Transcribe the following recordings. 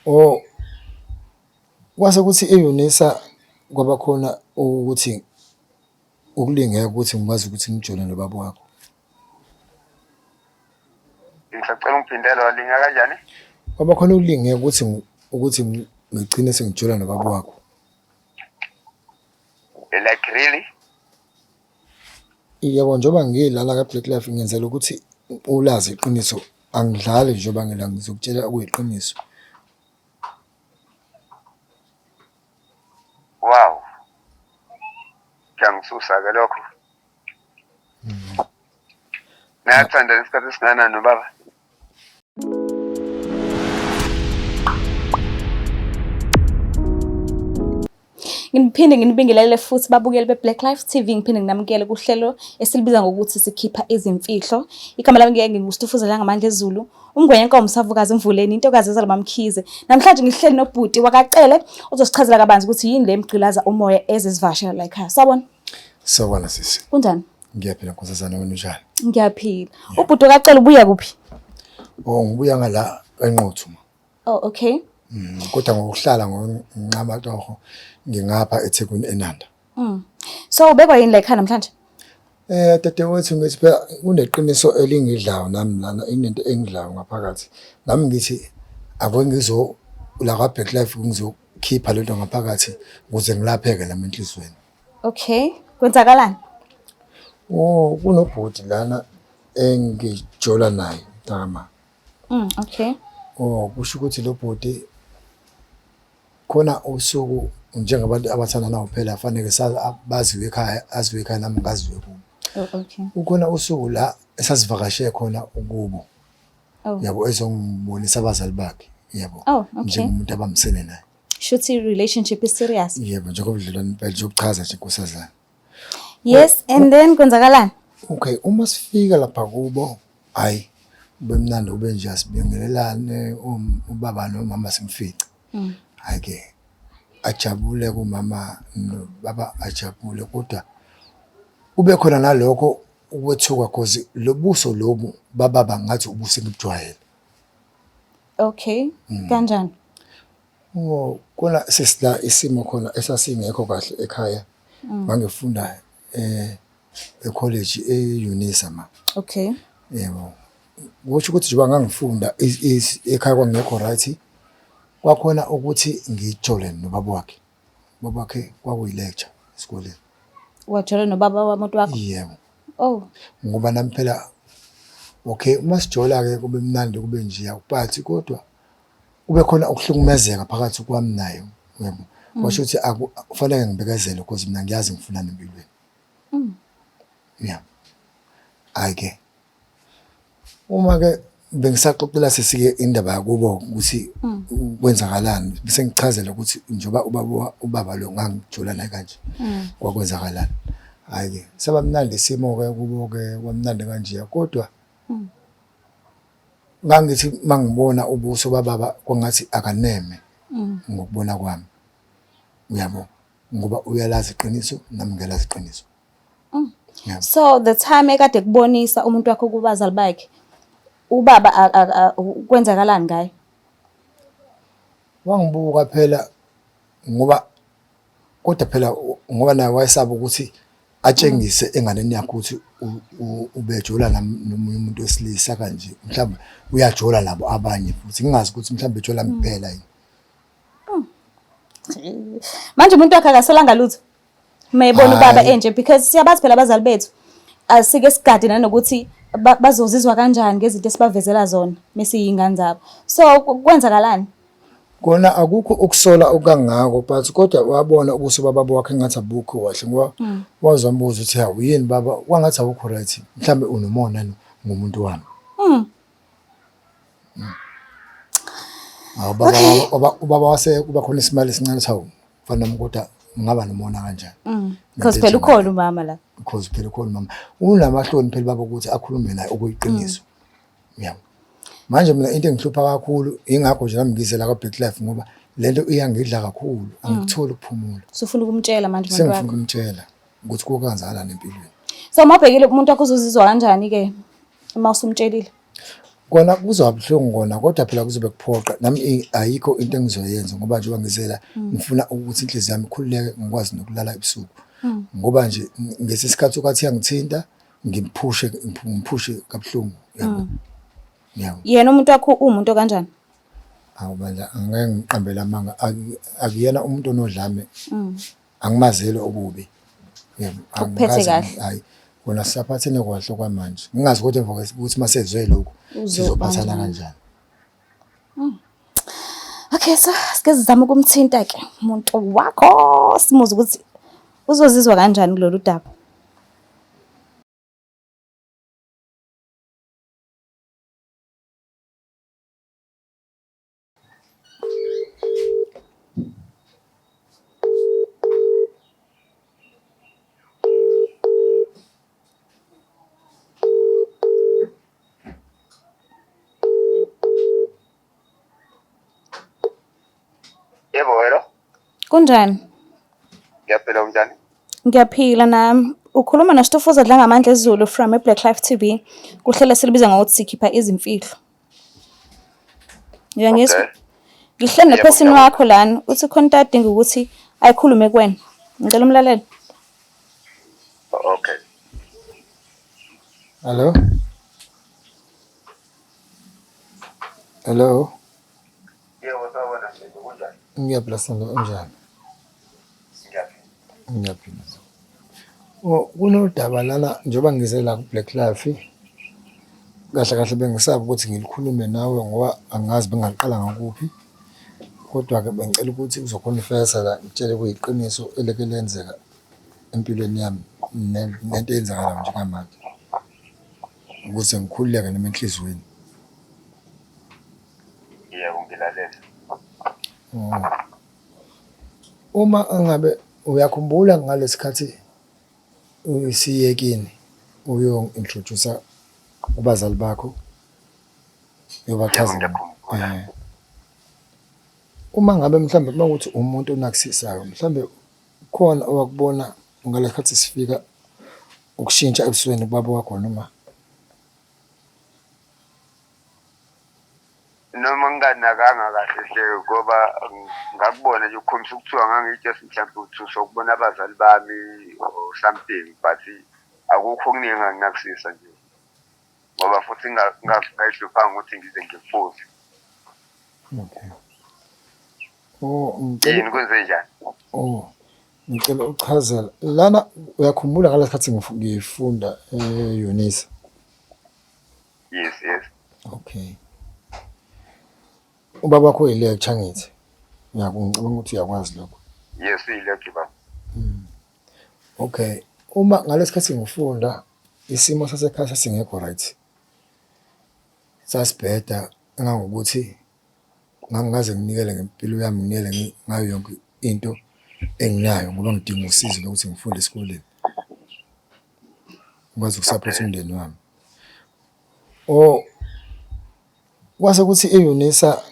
Oh, kwase kuthi e-UNISA kwaba khona ukuthi ukulingeka ukuthi ngikwazi ukuthi ngijole nobaba wakho. Ngisacela ungiphindele walinga kanjani? Kwaba khona ukulingeka ukuthi ngigcine sengijola nobaba wakho. Like really? Yebo, njengoba ngilana ka-Black Life ngenzela ukuthi ulazi iqiniso, angidlali njengoba ngila ngizokutshela okuyiqiniso. Wow. Kuyangisusa-ke lokho. Niyathandana isikhathi esingakanani nobaba? Ngiphinde nginibingelele futhi babukeli be-Black Life TV, ngiphinde nginamukele kuhlelo esilibiza ngokuthi sikhipha izimfihlo. Igama lami ngeke ngingustufuzela ngamandla ezulu, uMngwenya Nkomo Savukazi Mvuleni, intokazi ezalwa MaMkhize. Namhlanje ngihleli nobhuti wakaCele ozosichazela kabanzi ukuthi yini le emgqilaza umoya ezizivakashela la ekhaya. Sawubona. Sawubona sisi. Kunjani? Ngiyaphila nkosazana, wena unjani? Ngiyaphila. Ubhuti wakaCele ubuya kuphi? Oh, ngibuya ngala eNquthu ma. Oh, okay. Kodwa ngokuhlala ngonqama toho ngingapha eThekwini eNanda. So ubekwa yini la ekhaya namhlanje? Eh dadewethu ngithi phela kuneqiniso elingidlayo nami lana inento engidlayo ngaphakathi. Nami ngithi ake ngizo la ka Black Life ngizokhipha lento ngaphakathi ukuze ngilapheke nami enhlizweni. Okay. Kwenzakalani? Oh kunobhuti lana engijola naye mntakama. Okay. Oh kusho ukuthi lo bhuti khona usuku njengabantu abathandanayo phela fanele baziwe ekhaya aziwe ekhaya nami ngaziwe kubo. Oh, okay. Kukhona usuku la esasivakashe khona ukubo. Oh. Yabo ezongibonisa abazali bakhe yabo. Oh, okay. Njengomuntu abambisene naye. Shuthi relationship is serious. Yebo njengobudlelwane impela nje ukuchaza nje nkosazana. Yes, and then kwenzakalani? Okay, uma sifika lapha kubo, hayi ube mnandi ube nje asibingelelane ubaba nomama simfice. Hayi ke ajabule kumama nobaba ajabule kodwa kube khona nalokho ukwethuka cause lobuso lobu bababa ngathi ubuso engibujwayele. Okay. Kanjani? Oh, kona sesila isimo khona esasingekho kahle ekhaya. Ngangifunda ecollege e-Unisa ma. Okay. Yebo. Kusho ukuthi njengoba ngangifunda ekhaya kwangekho right. Kwakhona ukuthi ngijole nobaba wakhe. Ubaba wakhe kwakuyi-lecture esikoleni. Wajola nobaba wamuntu wakho? Yebo. Oh. Ngoba nami phela okay uma sijola ke kube mnandi kube nje but kodwa kube khona ukuhlukumezeka phakathi kwami naye yebo. Kwasho ukuthi kufanele ngibekezele because mina ngiyazi ngifunani empilweni. Yeah. Hhayi ke uma ke bengisaxoxela sesike indaba yakubo ukuthi kwenzakalani bese ngichazela ukuthi njengoba ubaba ubaba lo ngangijola naye kanje kwakwenzakalani. Hhayi ke saba mnandi isimo ke kubo ke kwamnandi kanje kodwa ngangithi mangibona ubuso bababa kwangathi akaneme ngokubona kwami. Uyabo ngoba uyalazi iqiniso nami ngiyalazi iqiniso. Yeah. So the time ekade kubonisa umuntu wakho kubazali bakhe, ubaba kwenzakalani ngaye? Wangibuka phela ngoba kodwa phela ngoba naye wayesaba ukuthi atshengise enganeni yakhe ukuthi ubejola nomunye umuntu wesilisa kanje mhlawumbe uyajola nabo abanye futhi ngingazi ukuthi mhlawumbe ejola kuphela yini. Manje umuntu wakhe akasolanga lutho mayebona ubaba Hhayi. enje because siyabazi phela abazali bethu asike sigade nanokuthi bazozizwa kanjani ngezinto esibavezela zona mesiyingane zabo. So kwenzakalani? Kona akukho ukusola okangako but kodwa wabona ubuso bababa wakhe ngathi abukho kahle ngoba waze wambuza ukuthi hawu yini baba kwangathi awukho right mhlambe unomona ngomuntu wami. Hawu baba ubaba wase kuba khona isimali esincane ukuthi hawu mfana wami kodwa ngingaba nomona kanjani. Because phela ukhona umama la. Because phela ukhona umama. Unamahloni phela baba ukuthi akhulume naye okuyiqiniso. Yabo. Manje mina into engihlupha kakhulu ingakho nje nami ngize la kwa Black Life ngoba lento iyangidla kakhulu angikutholi ukuphumula. Usufuna ukumtshela manje umuntu Sengifuna wakho. ukumtshela ukuthi kokanzakalani empilweni. So uma ubhekile umuntu wakho uzozizwa kanjani ke uma usumtshelile? Kona kuzoba buhlungu kona kodwa phela kuzobe kuphoqa nami ayikho into engizoyenza ngoba njengoba ngizela ngifuna ukuthi inhliziyo yami ikhululeke ngikwazi nokulala ebusuku. Ngoba nje ngesinye isikhathi ukathi uyangithinta ngimphushe ngimphushe kabuhlungu yabo. Yabo. Yena umuntu wakho uwumuntu okanjani? Awu bandla angeke ngiqambele amanga akuyena umuntu onodlame. Angimazeli okubi. Yebo. Ukuphethe kahle. Hayi kona sisaphathene kahle okwamanje. Ngingazi kodwa emva ukuthi masezwe lokhu sizophathana kanjani. Okay, so sike sizame ukumthinta ke umuntu wakho simuze ukuthi uzozizwa kanjani kulolu daba. Yebo, hello. Kunjani? Ngiyaphila unjani? Ngiyaphila nami. Ukhuluma noStufuza Dlangamandla Zulu from eBlack Life TV. Kuhlelo silibiza ngokuthi sikhipha izimfihlo. Uyangizwa? Okay. Ngihleli Yebo, nophesini ngiyakuzwa. wakho lana uthi khona into adinga ukuthi ayikhulume kuwena. Ngicela umlalele. Okay. Hello? Hello? Yebo, sawubona Mfethu, kunjani? Ngiyaphila Sando, unjani? Ngiyaphila. Ngiyaphila. Oh, kunodaba lana njengoba ngize la ku-Black Life kahle kahle bengisaba ukuthi ngilikhulume nawe ngoba angazi bengingaliqala ngakuphi. Kodwa-ke bengicela ukuthi uzokhonifesa la ngitshele kuyiqiniso elike lenzeka empilweni yami nento eyenzakalayo njengamanje ukuze ngikhululeke nami enhliziyweni. Yebo, ngilalela. Uma ngabe uyakhumbula ngalesikhathi siye kini uyo-introduce-a kubazali bakho Yebo, uyobachaza ngiyakhumbula. Uma ngabe mhlawumbe uma kuwukuthi umuntu onakusisayo mhlawumbe kukhona owakubona ngalesikhathi sifika ukushintsha ebusweni kubaba wakho noma? Noma nginganakanga kahle hle ngoba ngakubona nje ukukhombisa ukuthiwa ngangiyitshela mhlawumbe uthuswa ukubona abazali bami or something but akukho okuningi enganginakisisa nje ngoba futhi ngingayihluphanga ukuthi ngize ngikubuze. Okay. Oh, ngicela Yini kwenzenjani? Oh, ngicela uchazela lana uyakhumbula ngalesikhathi ngifunda e-Unisa? Yes, yes. Okay. Ubaba wakho uyi-lecture ngithi. Ngicabanga ukuthi uyakwazi lokho. Yes, uyi-lecture baba. Okay. Uma ngalesikhathi ngifunda isimo sasekhaya sasingekho right. Sasibheda engangokuthi ngangingaze nginikele ngempilo yami nginikele ngayo yonke into enginayo ngoba ngidinga usizo lokuthi ngifunde esikoleni. Ngikwazi ukusaphotha umndeni wami. Oh, kwase kuthi e-Unisa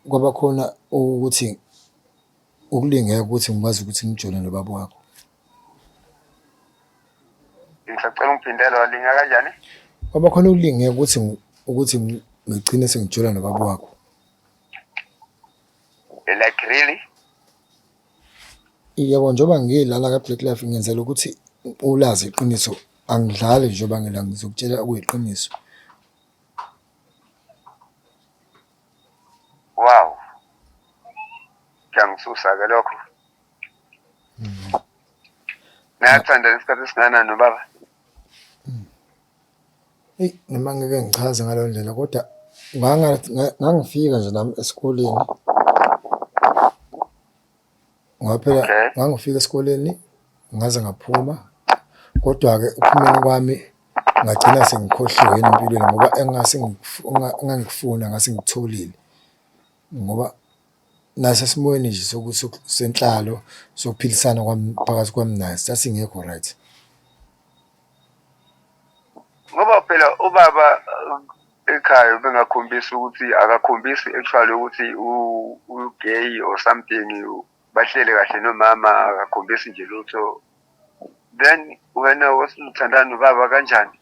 kwaba khona ukuthi ukulingeka ukuthi ngikwazi ukuthi ngijole nobaba wakho. Ngisacela ungiphindele walinga kanjani? Kwaba khona ukulingeka ukuthi ngigcine sengijola nobaba wakho. Like really? Yebo, njengoba ngilana ka-Black Life ngenzela ukuthi ulazi iqiniso, angidlali njengoba ngila ngizokutshela okuyiqiniso. Wow. Kuyangisusa-ke lokho. Nayathanda isikhathi esingakanani nobaba? Eyi, noma ngeke ngichaze ngaleyo ndlela kodwa ngangifika nje nami esikoleni. Ngoba phela ngangifika esikoleni ngaze ngaphuma, kodwa-ke ekuphumeni kwami ngagcina sengikhohliwe yini empilweni ngoba engase engangikufuna ngase ngikutholile ngoba nasesimweni nje senhlalo sokuphilisana kwami phakathi kwami naye sasingekho right. Ngoba phela ubaba ekhaya ubengakhombisi ukuthi akakhombisi actually ukuthi u-gay or something, bahlele kahle nomama akakhombisi nje lutho. Then wena wasuthandana nobaba kanjani?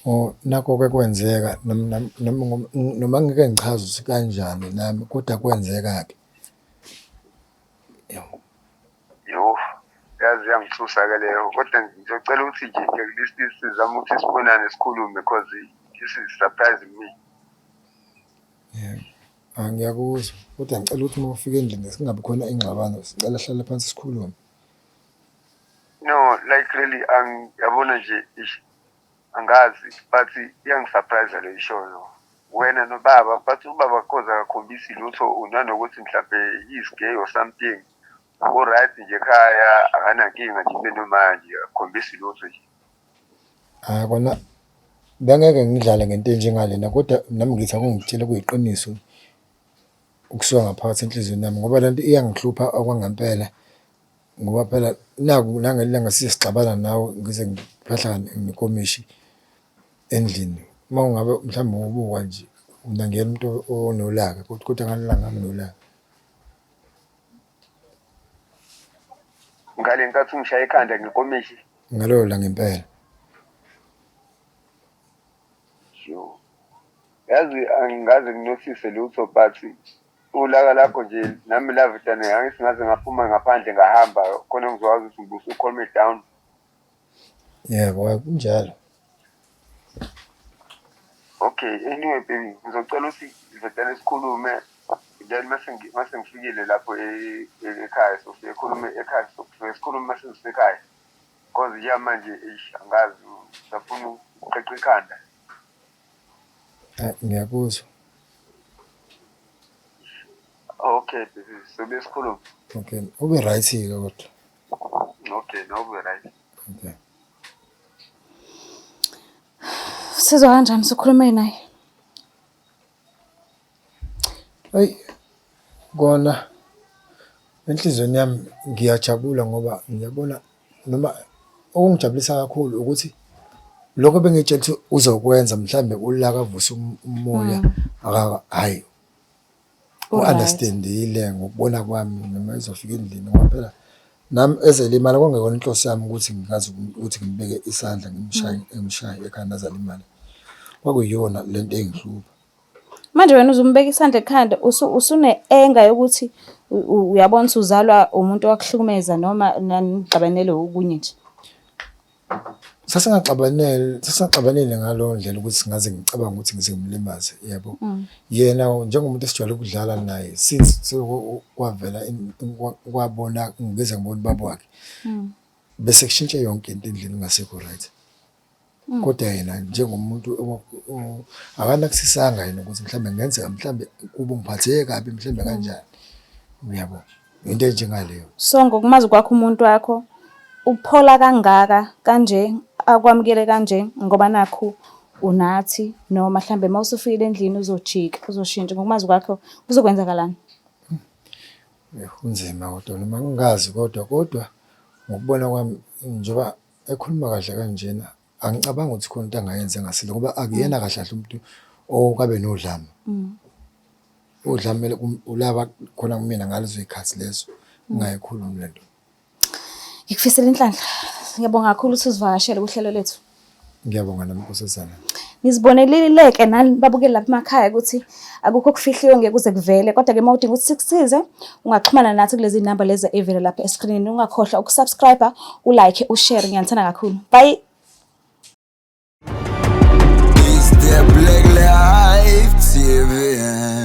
Oh, nakho-ke kwenzeka noma ngike ngichaze ukuthi kanjani nami kodwa kwenzeka-ke. Yebo. Yo, yazi iyangithusa-ke leyo kodwa ngizocela ukuthi nje at least sizame ukuthi sibonane sikhulume because this is surprising me. Yebo. Ah, ngiyakuzwa kodwa ngicela ukuthi uma ufika endlini singabi khona ingxabano, sicela sihlale phansi sikhulume. No, like really yabona nje ish angazi but iyangisurprise le ishoyo. Wena nobaba but ubaba cause akakhombisi lutho unanokuthi mhlampe he's gay or something. U-right nje ekhaya akanankinga nje benomanje akakhombisi lutho nje. Hhayi kona bengeke ngidlale ngento enjengalena kodwa nami ngithi akungitshele kuyiqiniso ukusuka ngaphakathi enhliziyweni yami ngoba le nto iyangihlupha okwangempela. Ngoba phela naku nangelinye ilanga size sixabana nawe ngize ngiphahlakane nekomishi endlini. Uma ungabe mhlawumbe ubuka nje mina angiyena umuntu onolaka kodwa ngalelo langa nganginolaka. Ngale nkathi ungishaya ekhanda ngekomishi? Ngalelo langa impela. Sure. Yazi angikaze nginothise lutho but ulaka lakho nje nami lavidane angithi ngaze ngaphuma ngaphandle ngahamba khona ngizokwazi ukuthi ngibusa u-calm me down. Yebo, kunjalo. Okay, anyway baby, ngizocela ukuthi vidane sikhulume then mase ngifikile lapho ekhaya sofike khulume ekhaya sofike sikhulume mase ngisekhaya. Cause njengamanje eish angazi ngisafuna ukuqeqa ikhanda. Ah, ngiyakuzwa. Okay baby, sobe sikhuluma. Okay, ube right-ke kodwa. Okay, no ube right. Okay. Sizwa kanjani sikhulume naye? Eyi, kona enhliziyweni yami ngiyajabula ngoba ngiyabona noma okungijabulisa kakhulu ukuthi lokho ebengiy'tshela ukuthi uzokwenza mhlawumbe ulaka avuse umoya hhayi u-understand-ile ngokubona kwami noma ezofika endlini ngoba phela nami ezelimala kwakungeyona inhloso yami ukuthi ngikaze ukuthi ngibeke isandla ngimshaye ngimshaye ekhanda aze alimale. Kwakuyiyona lento engihlupha. Manje wena uzumbeka isandla ekhanda usune-anger yokuthi uyabona ukuthi uzalwa umuntu owakuhlukumeza noma nanixabanele okunye nje. Sasingaxabanele, sasingaxabanile ngaleyo ndlela ukuthi singaze ngicabange ukuthi ngize ngimlimaze yabo. Yena njengomuntu esijwayele ukudlala naye since kwavela kwabona ngize ngibone ubaba wakhe. Bese kushintshe yonke into endlini kungasekho right. Kodwa yena njengomuntu akanakusisanga yena ukuthi mhlawumbe kungenzeka mhlawumbe kuba ngiphatheke kabi mhlawumbe kanjani. Uyabo? Into enjengaleyo. So ngokumazi kwakho umuntu wakho uphola kangaka kanje akwamukele kanje ngoba nakhu unathi noma mhlambe uma usufikile endlini uzojika uzoshintsha ngokumazi kwakho kuzokwenzakalani? Kunzima kodwa noma ngingazi kodwa kodwa ngokubona kwami njengoba ekhuluma kahle kanjena angicabangi ukuthi khona into angayenza engasile ngoba akuyena kahle kahle umuntu okabe nodlame. Udlame ulaba khona kumina ngalezo zikhathi lezo ngingayikhulumi le nto. Ngikufisela inhlanhla. Ngiyabonga kakhulu ukuthi uzivakashele kuhlelo lethu. Ngiyabonga nami Nkosazana. Nizibonelile-ke nani babukeli lapha emakhaya ukuthi akukho okufihliwe ngeke kuze kuvele kodwa-ke uma udinga ukuthi sikusize ungaxhumana nathi kulezi namba lezi evele lapha eskrinini ungakhohlwa ukusubscribe ulike ushare ngiyanithanda kakhulu bye. It's the Black Life TV.